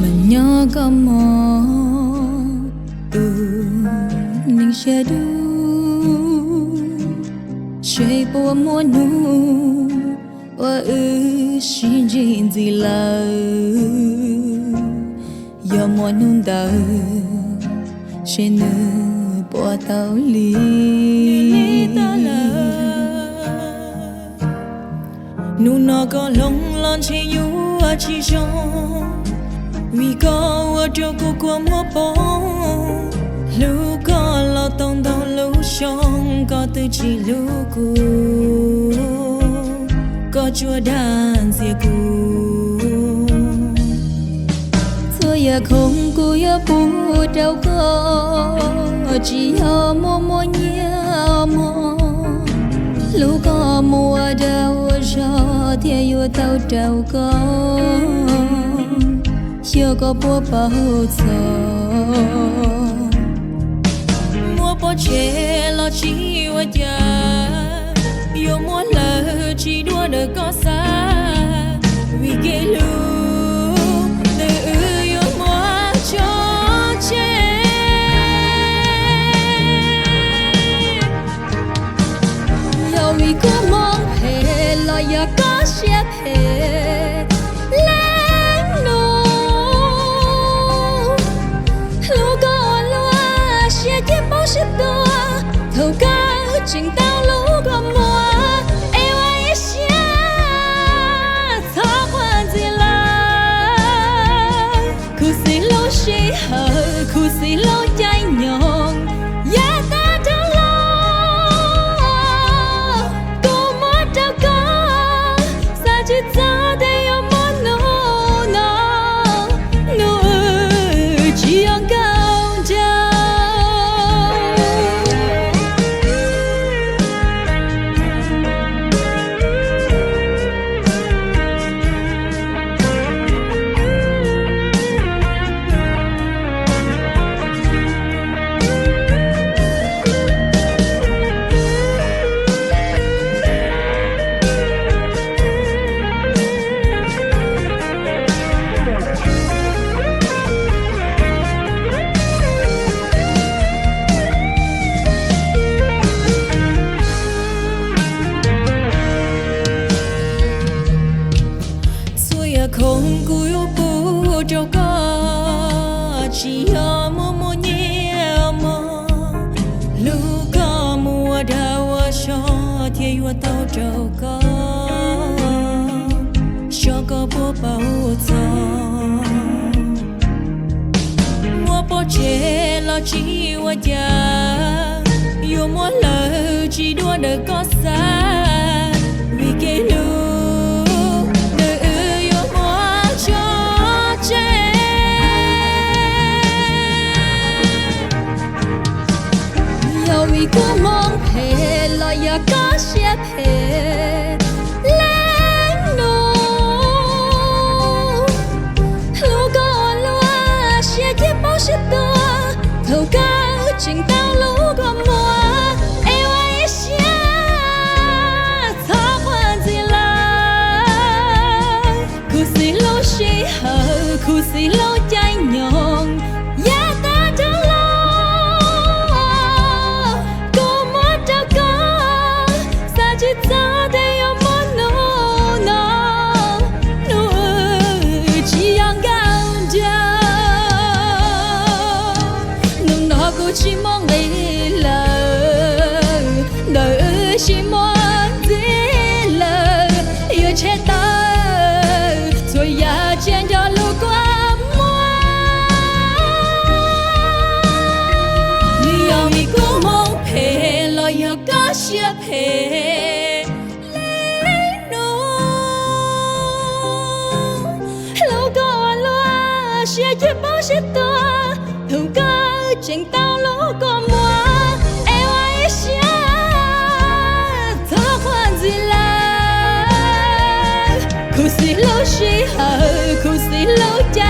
Mas nyob koj mog, tus neeg siab dub, seb puas muaj hnub uas wb sib ntsib ntxiv lawm. Yog muaj hnub ntawd, seb nws puas tau li. Hnub no koj hloov los ntshe yuav tsis zoo, vim koj ua rau kuv kua muag poob. Hlub koj los tau ntau lub xyoo, koj twb tsis hlub kuv, koj tsuas dag ntxias kuv. Txhua yam khoom kuv yuav pub rau koj, tsis yog muaj muaj nyiaj mog. Hlub koj mus ua dag ua zog thiaj yuav tau rau koj, xyov koj puas paub txog. Muab pov tseg los tsis ua cas, yuav muab hlawv tsis dua daws koj xav, vim kev hlub ntawm wb yuav muab tso tseg. Yog vim koj hmoov phem los yog koj siab phem, leej nus, hlub koj ua luaj siab cia paub sib tua. Thaum kawg tseem tau hlub koj muaj, es ua ib siab txhob quaj ntxiv lawm. Khuv xim lub sij hawm, khuv xim lub caij nyoog, yav tag dhau los kuv muab rau koj, xav tsis txog tias yuav muaj hnub no, hnub wb tsis yog nkauj nraug. Txhua yam khoom kuv yuav pub rau koj, tsis yog muaj muaj nyiaj mog. Hlub koj mus ua dag ua zog thiaj yuav tau rau koj, xyov koj puas paub txog. Muab pov tseg los tsis ua cas, yuav muab hlawv tsis dua daws koj xav, vim kev hlub ntawm wb yuav muab tso tseg. Yog vim koj hmoov phem los yog koj siab phem, leej nus, hlub koj ua luaj siab cia paub sib tua. Thaum kawg tseem tau hlub koj muaj, es ua ib siab txhob quaj ntxiv lawm. Khuv xim lub sij hawm, khuv xim lub caij nyoog, yav tag dhau los kuv muab rau koj, xav tsis txog tias yuav muaj hnub no, hnub wb tsis yog nkauj nraug. Hnub no kuv tsis muaj nqis lawm, ntawm wb tsis muaj ntxiv lawm, yuav tshem tawm txhua yam tsiaj nrog lub kua muag. Yog vim koj hmoov phem los yog koj siab phem, leej nus, hlub koj ua Siab cia paub siab tuag, thaum kawg tseem tau lub kua muag. Es ua ib siab txog quaj ntxiv lawm, khuv xim lub sij hawm, khuv xim lub caij.